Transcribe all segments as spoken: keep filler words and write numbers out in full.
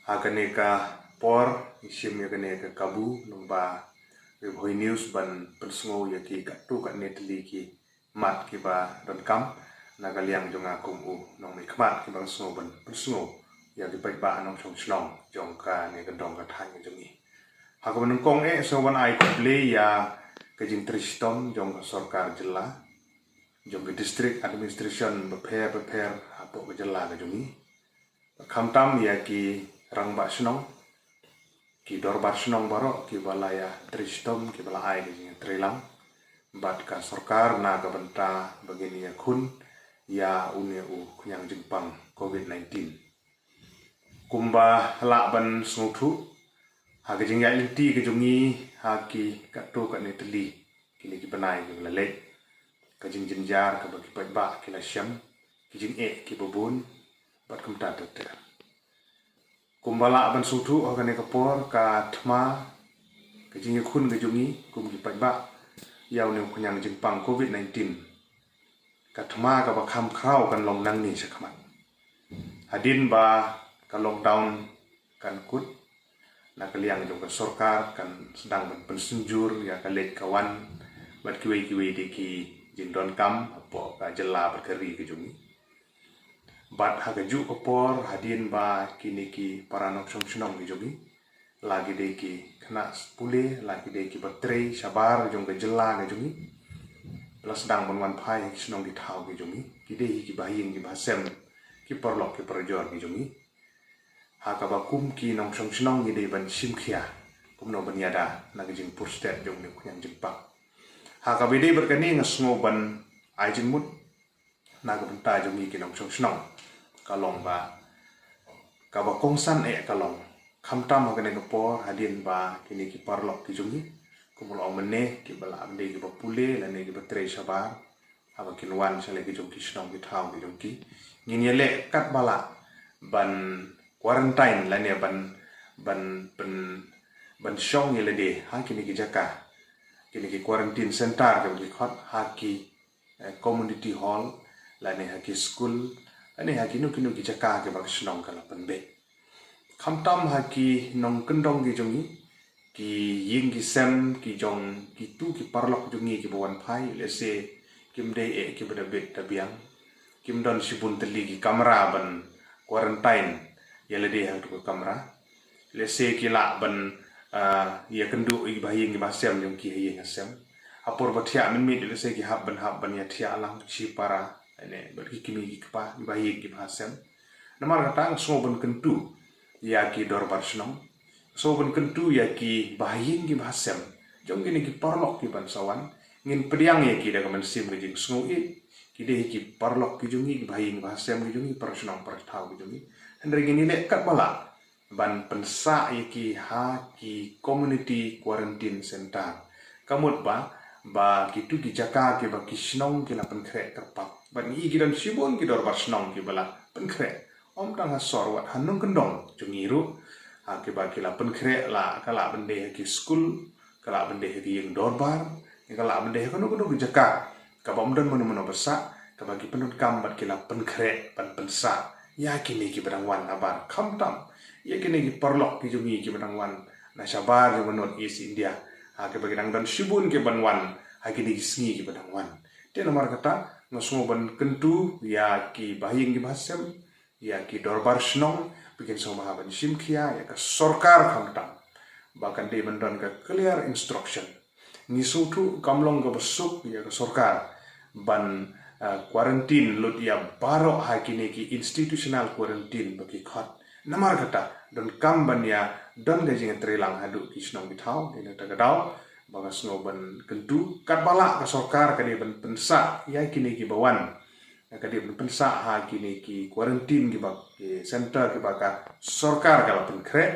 Ha kane ka por, ngi shim ïa kane ka kabu, lyngba Ri Bhoi News ban pynsngew ïa ki katto katne tylli ki mat kiba donkam, na ka liang jong nga kum u nongmihkhmat kiba nga sngew ban pynsngew ïa ki paidbah nongshong shnong jong kane ka dong ka thaiñ jong ngi. Ha kaba nyngkong eh, sngew ban ai khublei ïa ka jingtrei shitom jong ka sorkar jylla, jong ka district administration bapher bapher hapoh ka jylla ka jong ngi. Khamtam ïa ki rangbah shnong, ki dorbar shnong baroh kiba la ïa trei shitom, kiba la ai ka jingtreilang bad ka sorkar na ka bynta ba ngin ïakhun ïa une u khñiang jingpang covid nineteen. Kumba lah ban sngewthuh, ha ka jingïaid lynti ka jong ngi ha ki katto katne tylli kine ki bnai kiba la leit, ka jingjynjar kaba ki paidbah ki la shem, ki jingeh kiba bun bad kumta ter ter. Kumba lah ban sngewthuh, ha kane ka por ka thma ka jingïakhun ka jong ngi kum ki paidbah ïa une u khñiang jingpang covid nineteen, ka thma kaba kham khraw kan long nangne shakhmat. Hadien ba ka lockdown kan kut, na ka liang jong ka sorkar kan sdang ban pynsynjur ïa ka leit ka wan bad kiwei kiwei de ki jingdonkam hapoh ka jylla bad ka ri ka jong ngi. Bad ha kajuh ka por, hadien ba kine ki para nongshong shnong ki jong ngi, la ki dei ki khynnah pule, la ki dei kiba trei shabar jong ka jylla ka jong ngi, la sdang ban wan phai ha ki shnong ki thaw ki jong ngi, ki dei hi kiba ha ïing kiba ha sem, ki paralok ki parajor ki jong ngi. Ha kaba kum ki nongshong shnong ngi dei ban shim khia kumno ban ïada na ka jingpur stet jong une u khñiang jingpang. Ha kaba ïadei bad kane, nga sngew ban ai jingmut na ka bynta jong ngi ki nongshong shnong, ka long ba kaba kongsan eh ka long, khamtam ha kane ka por, hadien ba kine ki paralok ki jong ngi, kumba la ong mynne, kiba lah ban dei kiba pule lane kiba trei shabar, haba kin wan sha la ki jong ki shnong ki thaw ki jong ki, ngin ïaleh katba lah ban quarantine lane ban, ban, ban, ban shong ïa lade ha kine ki jaka, kine ki quarantine center kiba ki khot, ha ki, eh, community hall, lane ha ki skul, lane ha kino kino ki jaka kiba ka shnong ka la pynbeit. Khamtam ha ki nongkyndong ki jong ngi, ki ïing ki sem ki jong kito ki paralok jong ngi kiba wan phai, lehse kim dei eh kiba da bit da biang, kim don shibun tylli ki kamra ban quarantine ïa lade ha kato ka kamra. Lehse ki lah ban, ah, ïakynduh ïa kiba ha ïing kiba ha sem jong ki ha ïing ha sem. Ha por ba thiah mynmiet, lehse ki hap ban, hap ban ïathiah lang, shipara, ne bad ki kmie ki kpa kiba ha ïing kiba ha sem. Namar kata, nga sngew ban kyntu ïa ki dorbar shnong, sngew ban kyntu ïa kiba ha ïing kiba ha sem jong kine ki paralok kiban sa wan. Ngin pdiang ïa ki da ka mynsiem ka jingsngew ïeit. Ki dei hi ki paralok ki jong ngi, kiba ha ïing kiba ha sem ki jong ngi, para shnong para thaw ki jong ngi. Hynrei ngin ïaleh katba lah ban pynsah ïa ki ha ki community quarantine center. Ka mut ba, ba kito ki jaka kiba ki shnong ki la pynkhreh kyrpang. Bad ngi i ki don shibun ki dorbar shnong kiba la pynkhreh, ym tang ha sor, wat ha nongkyndong jong ngi ruh, ha kiba ki la pynkhreh, la ka lah ban dei ha ki skul, ka lah ban dei ha ki ïing dorbar, ka lah ban dei ha kano kano ki jaka kaba ym don mano mano ba sah, kaba ki pyndonkam bad ki la pynkhreh ban pynsah ïa kine kiba dang wan nabar, khamtam ïa kine ki paralok ki jong ngi kiba dang wan na shabar jong ka North East India, ha kiba ki dang don shibun kiban wan ha kine ki sngi kiba dang wan. Te namar kata, nga sngew ban kyntu ïa kiba ha ïing kiba ha sem, ïa ki dorbar shnong, ba kin sngewbha ban shim khia ïa ka sorkar khamtam, ba kan dei ban don ka clear instruction. Ngi sngewthuh kam long kaba suk ïa ka sorkar ban, ah, quarantine lut ïa baroh ha kine ki institutional quarantine ba ki khot. Namar kata, donkam ban ïa don ka jingtreilang haduh ki shnong ki thaw. Te na kata ka daw ba nga sngew ban kyntu, katba lah ka sorkar ka dei ban pynsah ïa kine kiba wan, ka dei ban pynsah ha kine ki quarantine kiba, ki center kiba ka sorkar ka la pynkhreh.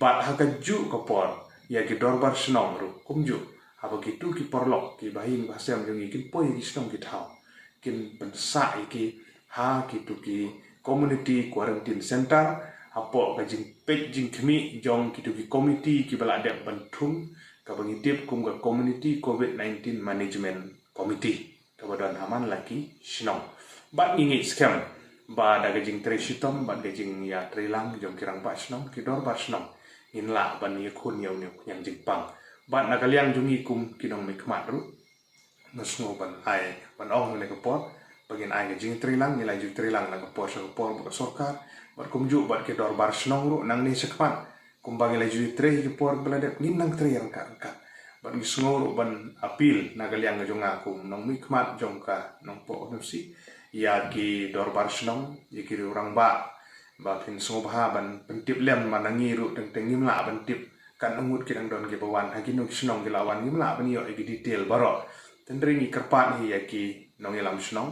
Bad ha kajuh ka por, ïa ki dorbar shnong ruh kumjuh, haba kito ki paralok kiba ha ïing ba ha sem jong ngi kin poi ha ki shnong ki thaw, kin pynsah ïa ki ha kito ki community quarantine center, hapoh ka jingpeit jingkhmih jong kito ki komiti kiba la dep ban thung, kaba ngi tip kum ka Community Covid nineteen Management Committee, kaba don ha man la ki shnong. Bad ngi ngeit skhem ba da ka jingtrei shitom bad ka jingïatreilang jong ki rangbah shnong, ki dorbar shnong, ngin lah ban ïakhun ïa une u khñiang jingpang. Bad na ka liang jong ngi kum ki nongmihkhmat ruh, nga sngew ban ai, ban ong ha kane ka por ba ngin ai ka jingtreilang, ngin ai jingtreilang na ka por sha ka por bad ka sorkar, bad kumjuh bad ki dorbar shnong ruh nangne shakhmat, kumba ngi la ju trei ha ki por ba la dep, ngin nang trei ryngkat ryngkat. Bad ngi sngew ruh ban appeal na ka liang ka jong nga kum nongmihkhmat jong ka Nongpoh Constituency ïa ki dorbar shnong, ïa ki riew rangbah, ba phin sngewbha ban pyntip lem, ba na ngi ruh teng teng ngim lah ban tip katno ngut ki dang don kiba wan ha kino ki shnong ki la wan, ngim lah ban ïoh ïa ki detail baroh. Hynrei ngi kyrpad hi ïa ki nongïalam shnong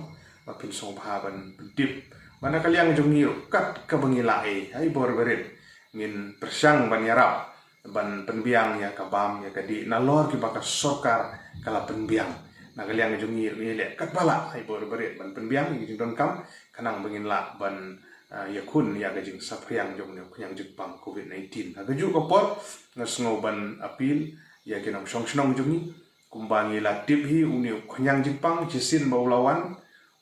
ba phin sngewbha ban pyntip, ba na ka liang jong ngi ruh kat kaba ngi lah ei, ha i bor ba rit ngin pyrshang ban ïarap ban pynbiang ïa ka bam ïa ka dih nalor kiba ka sorkar ka la pynbiang. Na ka liang jong ngi ruh ngi leh katba lah, ha i bor ba rit, ban pynbiang ïa ki jingdonkam, khnang ba ngin lah ban, ah, ïakhun ïa ka jingsaphriang jong une u khñiang jingpang covid nineteen. Ha kajuh ka por nga sngew ban appeal ïa ki nongshong shnong jong ngi, kumba ngi la tip hi, une u khñiang jingpang shisien ba u la wan,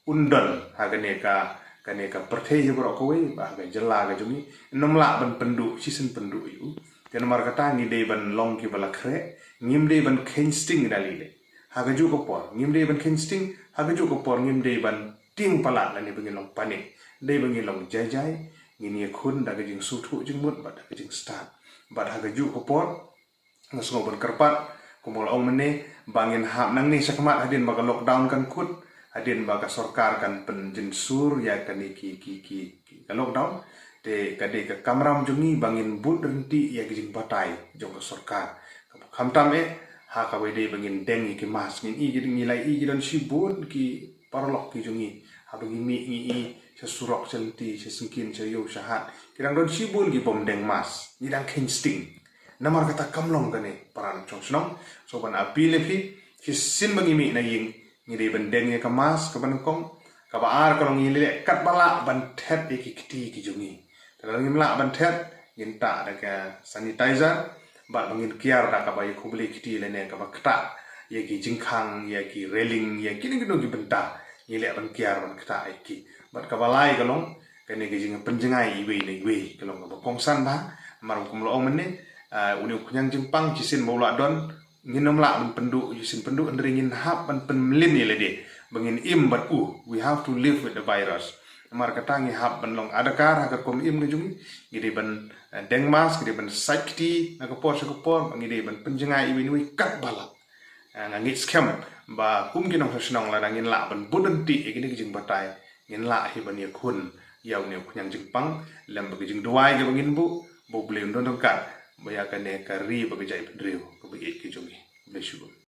un don ha kane ka, kane ka pyrthei hi baroh kawei, ba ha ka jylla ka jong ngi, ngim lah ban pynduh, shisien pynduh ïa u. Te namar kata ngi dei ban long kiba la khreh, ngim dei ban kheiñ sting da lei lei. Ha kajuh ka por ngim dei ban kheiñ sting, ha kajuh ka por ngim dei ban tieng palat lane ba ngin long panic. Dei ba ngin long jai jai, ngin ïakhun da ka jingsngewthuh jingmut bad da ka jingstad. Bad ha kajuh ka por nga sngew ban kyrpad, kumba la ong mynne, ba ngin hap nangne shakhmat hadien ba ka lockdown kan kut, hadien ba ka sorkar kan pynjynsur ïa kane ki, ki, ki, ki, ka lockdown. Te ka dei ka kamram jong ngi ba ngin bud ryntih ïa ki jingbatai jong ka sorkar. Khamtam eh, ha kaba dei ba ngin deng ïa ki mask, ngin i ki, ngi la i ki don shibun ki paralok ki jong ngi, haba ngi mih ngi i sha surok, sha lynti, sha syngkien, sha ïew, sha hat, ki dang don shibun ki bym deng mask, ngi dang kheiñ sting. Namar kata kam long kane para nongshong shnong. So ban appeal ïa phi, shisien ba ngi mih na ïing, ngi dei ban deng ïa ka mask kaba nyngkong. Kaba ar ka long ngi leh katba lah ban thet ïa ki kti ki jong ngi. Te lada ngim lah ban thet, ngin tah da ka sanitizer, bad ba ngin kiar da kaba ïakhublei kti lane kaba ktah ïa ki jingkhang, ïa ki railing, ïa kino kino ki bynta, ngi leh ban kiar ban ktah ïa ki. Bad kaba lai ka long kane ka jingpynjngai iwei na iwei, ka long kaba kongsan bha. Namar kumba la ong mynne, ah, une u khñiang jingpang shisien ba u la don, ngin ym lah ban pynduh, shisien pynduh, hynrei ngin hap ban pynmlien ïa lade ba ngin im bad u. We have to live with the virus. Namar kata ngi hap ban long adkar ha ka rukom im ka jong ngi. Ngi dei ban, eh, deng mask, ngi dei ban sait kti na ka por sha ka por, ngi dei ban pynjngai iwei na iwei katba lah. Eh, nga ngeit skhem ba kum ki nongshong shnong, lada ngin lah ban bud ryntih ïa kine ki jingbatai, ngin lah hi ban ïakhun ïa une u khñiang jingpang lem bad ka jingduwai kaba ngin buh ba U Blei un don ryngkat bad ïa kane ka ri bad ka jaitbynriew kaba ïeit ka jong ngi. Bless you.